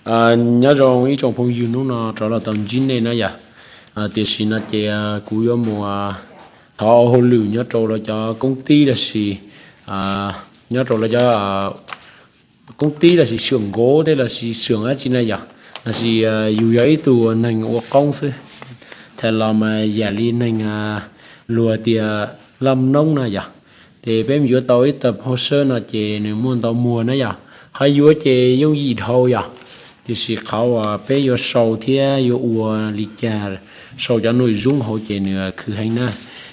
Nyob zoo ib tsoom phooj ywg, hnub no rov los tau ntsib nej na yom. Tiam sis no ces kuv yuav mus thov hauj lwm nyob rau lawv cov koob tib los sis nyob rau lawv cov koob tib los sis xyuam nkav tej los sis xyuam dab tsi na yom, los sis yus yog ib tug neeg ua qoob xwb. Tham los mas yam li neeg luag tias laj noob na yom. Ces peb mus yuav tau ib tag hauj sab no ces nws muaj ntau muag na yom. Qhov yuav ces yooj yim dhau yom, tiam sis qhov uas peb yuav sau thiab yuav ua li cas, sau cov nuj zoob hauv ces nws khwv heev na.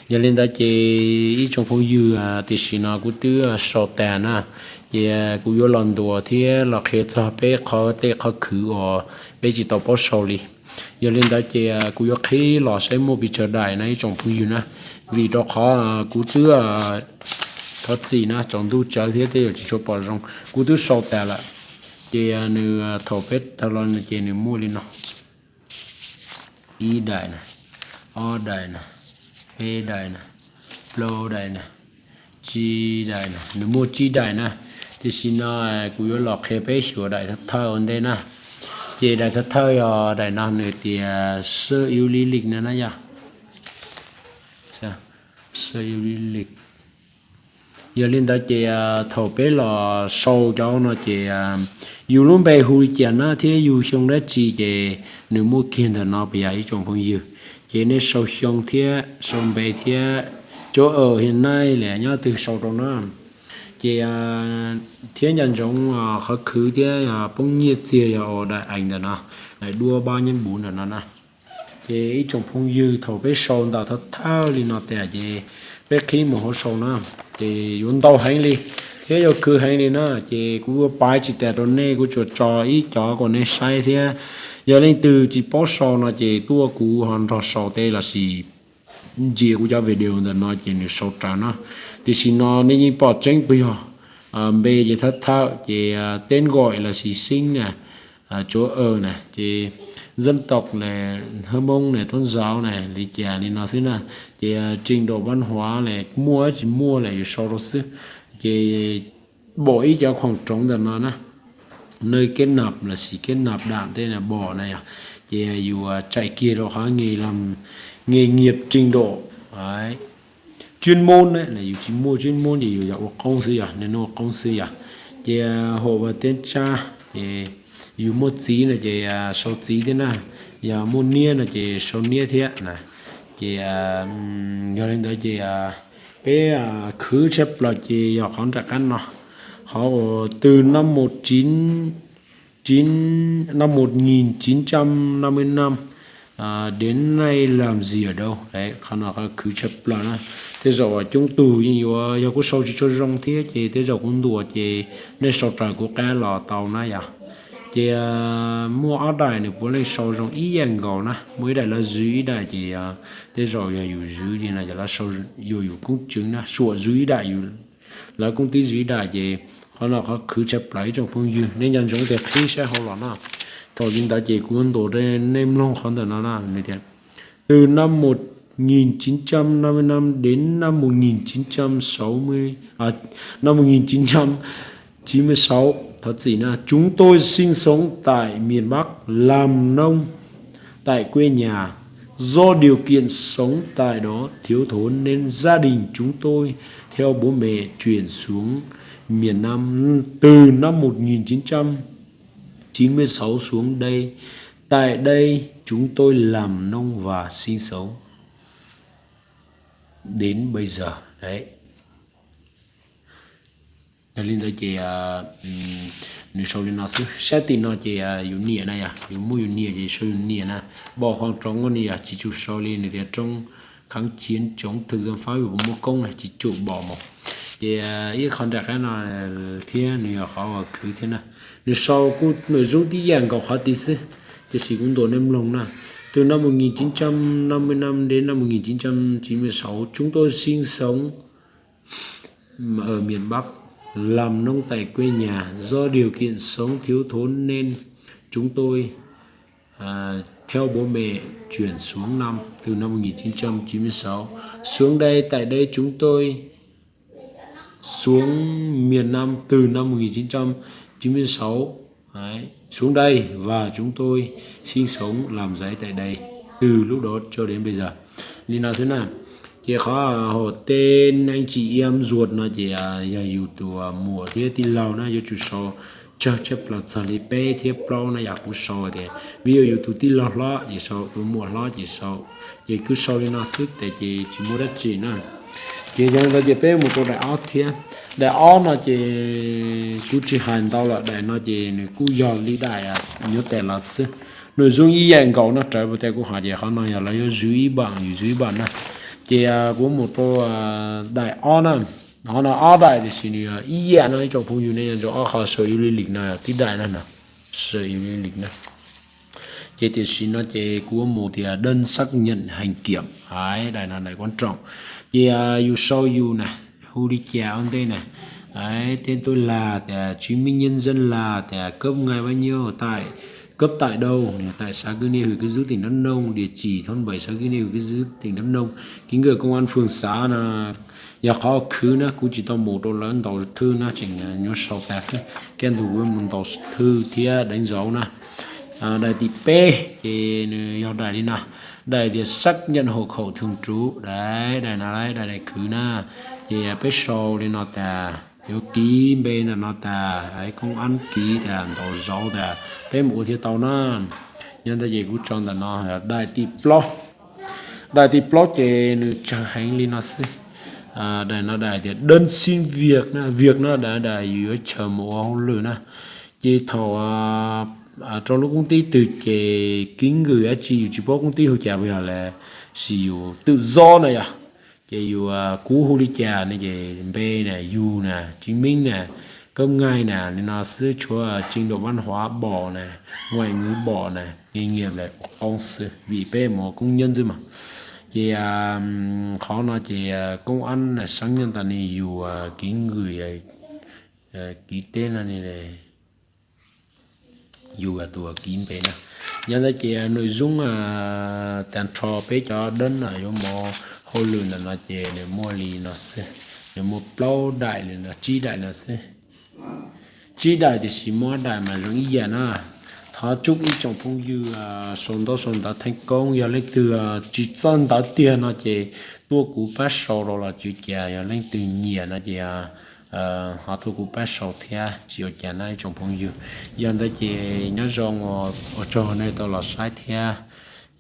Yog li ntawd ces ib tsoom phooj ywg, tiam sis no kuv twb sau tas na, ces kuv yuav los ntuas thiab los qhia txog peb qhov tej qhov khwv uas peb tsis tau paub sau li. Yog li ntawd ces kuv yuav qhib los saib muaj pes tsawg daim na ib tsoom phooj ywg na, vim rau qhov kuv twb thov txim na, tsaus ntuj tsawv thiab tej zaum tsis tshua pom zoo, kuv twb sau tas lawm. Ces nws thaum peb tawg los ces nws muaj li no: ib daim na, ob daim na, peb daim na, plaub daim na, tsib daim na, nws muaj tsib daim na. Tiam sis no kuv yuav los qhia peb xyuas daim thawj thawj ua ntej na. Ces daim thawj thawj yog daim no nws tias sơ yếu lý lịch no na yom. Sơ yếu lý lịch. Yog li ntawd ces thaum peb los sau cov no ces yus lub npe hu li cas na thiab yus xyoo dab tsi ces nws muaj kiag ntawm no puas yog ib tsoom phooj ywg. Ces nej sau xyoo thiab sau npe thiab, cov uas hiện nay lawm nyob twg sau rau na. Ces thiab nco ntsoov qhov khwv thiab poob nyiaj txiag yog ua daim ees ntawm no, daim duab bab nyob npuv ntawm no na. Ces ib tsoom phooj ywg, thaum peb sau ntawm thawj thawj li no tas ces peb qhib mus hauv sau na, ces yuav ntau heev li thiab yuav khwv heev li na. Ces kuv yuav pab tsis tas rau nej, kuv tsuas tso ib cov kom nej saib thiab. Yog leej twg tsis paub sau no ces tuaj kuv ho nrog sau tej los sis ntsia kuv cov video ntawm no ces nws sau raws na. Tiam sis no nej yeej pom tseeb puas yog? Npe ces thawj thawj ces tên gọi los sis sinh na, chỗ ở na, ces dân tộc na, Hmoob na, tôn giáo na, li cas li no xwb na. Ces trình độ văn hóa na, muaj tsis muaj lawm yus sau rau xwb. Ces pom ib cov khoom roov ntawm no na, nơi kết nạp los sis kết nạp đảng tej na pom na yom. Ces yus tsaim kiag rau qhov nghề nghiệp trình độ chuyên môn na, yus tsis muaj chuyên môn ces yus yog ua qoob xwb yom, nej ua qoob xwb yom. Ces hộ và tên cha, ces yus muaj txiv no ces sau txiv thiab na, yog muaj niam no ces sau niam thiab na. Ces yog li ntawd ces peb khwv tshaj plaws ces yog qhov nram qab no, qhov uas từ năm một chín, chín, năm một nghìn chín trăm năm mươi lăm đến nay làm gì ở đâu. Qhov no qhov khwv tshaj plaws na. Tej zaum coob tug yeej yuav, yog kuv sau tsis tshua zoo thiab ces tej zaum kuv ntuas ces nej sau raws kuv qab los tau na yom. Ces muaj ob daim nws puav leej sau zoo ib yam nkaus na, muaj ib daim lawv zwv ib daim ces tej zaum yog yus zwv li no ces lawv sau yuav yus koob tseeb na, suam zwv ib daim, lawv koob tib zwv ib daim ces qhov no qhov khwv tshaj plaws ib tsoom phooj ywg, nej nco ntsoov tias qhib saib hauv los na. Thaum li ntawd ces kuv yuav ntuas rau nej mloog qhov ntawm no na, nws tias từ năm một nghìn chín trăm năm mươi lăm đến năm một nghìn chín trăm sáu mươi, à, năm một nghìn chín trăm chín mươi sáu, thov txim na, chúng tôi sinh sống tại miền Bắc, làm nông tại quê nhà. Do điều kiện sống tại đó thiếu thốn nên gia đình chúng tôi theo bố mẹ chuyển xuống miền Nam từ năm một nghìn chín trăm chín mươi sáu xuống đây. Tại đây chúng tôi làm nông và sinh sống đến bây giờ. Đấy. Yog li ntawd ces nws sau li no xwb. Sab tim no ces yus niam na yom, yus muaj yus niam ces sau yus niam na. Pom khoom roov no yog tsis tshua sau li, nws tias trong kháng chiến chống thực dân Pháp Việt Nam muaj koob na, tsis tshua pom mus. Ces ib qho nram qab no thiab nws yog qhov uas khwv thiab na. Nws sau kuj nws zub tib yam nkaus qhov tid xwb, tiam sis kuv ntuas nej mloog na. Từ năm một nghìn chín trăm năm mươi lăm đến năm một nghìn chín trăm chín mươi sáu, chúng tôi sinh sống ở miền Bắc, làm nông tại quê nhà. Do điều kiện sống thiếu thốn nên chúng tôi, à, theo bố mẹ chuyển xuống năm, từ năm một nghìn chín trăm chín mươi sáu. Xuống đây, tại đây chúng tôi xuống miền Nam từ năm một nghìn chín trăm chín mươi sáu, Đấy, xuống đây và chúng tôi sinh sống làm rẫy tại đây từ lúc đó cho đến bây giờ. Li no xwb na. Ces qhov hauv tên anh chị em ruột no ces yog yus tus muam thiab tij laug na, yuav tsum sau tsawg tshaj plaws txog li peb thiab plaub na, yam kuv sau tias ví dụ yus tus tij laug hlob ces sau, tus muam hlob ces sau, ces kuj sau li no xwb tes ces tsis muaj dab tsi na. Ces yog li ntawd ces peb mus rau daim ob thiab. Daim ob no ces kuv tsis hais ntau lawm, daim no ces nws kuj yog li daim nyob tas los xwb. Nws zoo ib yam nkaus no, raws puas tas kuv hais ces qhov no yog lawv yuav zwv ib bam, yus zwv ib bam na. Ces kuv mus rau daim ob na. Qhov no ob daim tiam sis nws ib yam no ib tsoom phooj ywg ne, yog rau ob qho sau ib li lik no tib daim na, sau ib li lik na. Ces tiam sis no ces kuv mus tias đơn xác nhận hành kiểm, daim no daim quan trọng. Ces yus sau yus na, hu li cas ua ntej na, tên tôi là, tias chứng minh nhân dân là, tias cấp ngày bao nhiêu, tại cấp tại đâu, tại xã Cư Niê huyện Cư Rút tỉnh Đắk Nông, địa chỉ thôn bảy xã Cư Niê huyện Cư Rút tỉnh Đắk Nông, ký gửi công an phường xã no. Yog qhov khwv na, kuv tsis tau mus rau lawv ntaus thwj na, tseem nyuaj sau tas xwb, kaj ntug kuv mus ntaus thwj thiab đánh dấu na. Daim tim peb ces nws yog daim li no, daim tias xác nhận hộ khẩu thường trú, daim no daim khwv na. Ces peb sau li no tas, yuav kis npe ntawm no tas, công an kis tas ntaus dấu tas peb mus ua thiaj tau na. Yog ntawd ces kuv tso ntawm no, daim tim plaub. Daim tim plaub ces nws tsawg heev li no xwb. Daim no daim tias đơn xin việc na, việc no daim, daim yus yuav chaw mus ua hauj lwm na. Ces thaum rau lub koob tib twg ces ký gửi dab tsi yus tsis paub koob tib hu cas, yog lawm sis yus tự do na yog. Ces yus, kuv hu li cas ne, ces npe na, yus na, chứng minh na, cấp ngày na, li no xwb, tshuav trình độ văn hóa bổ na, ngoại ngữ bổ na, nghề nghiệp na, ua qoob xwb, vim peb mus ua công nhân xwb mas. Ces qhov no ces công an na xác nhận tas ne yus ký gửi, ký tên no ne, yus tus kis npe na. Yog ntawd ces nội dung tag nrho peb cov đơn na yuav mus hauj lwm ntawm no ces nws muaj li no xwb. Nws muaj plaub daim li no, tsib daim no xwb. Tsib daim tiam sis muab daim mas zoo ib yam na. Thov chúc ib tsoom phooj ywg sau ntaub sau ntawv thành công, yog leej twg tsis txawj ntawv tiag no ces tuaj kuv pab sau rau los tswv cas, yog leej twg nyiam no ces ho tuaj kuv pab sau thiab tsis ua cas na ib tsoom phooj ywg. Yog ntawd ces nyob zoo, ua tsaug nej tau los saib thiab.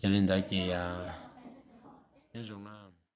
Yog li ntawd ces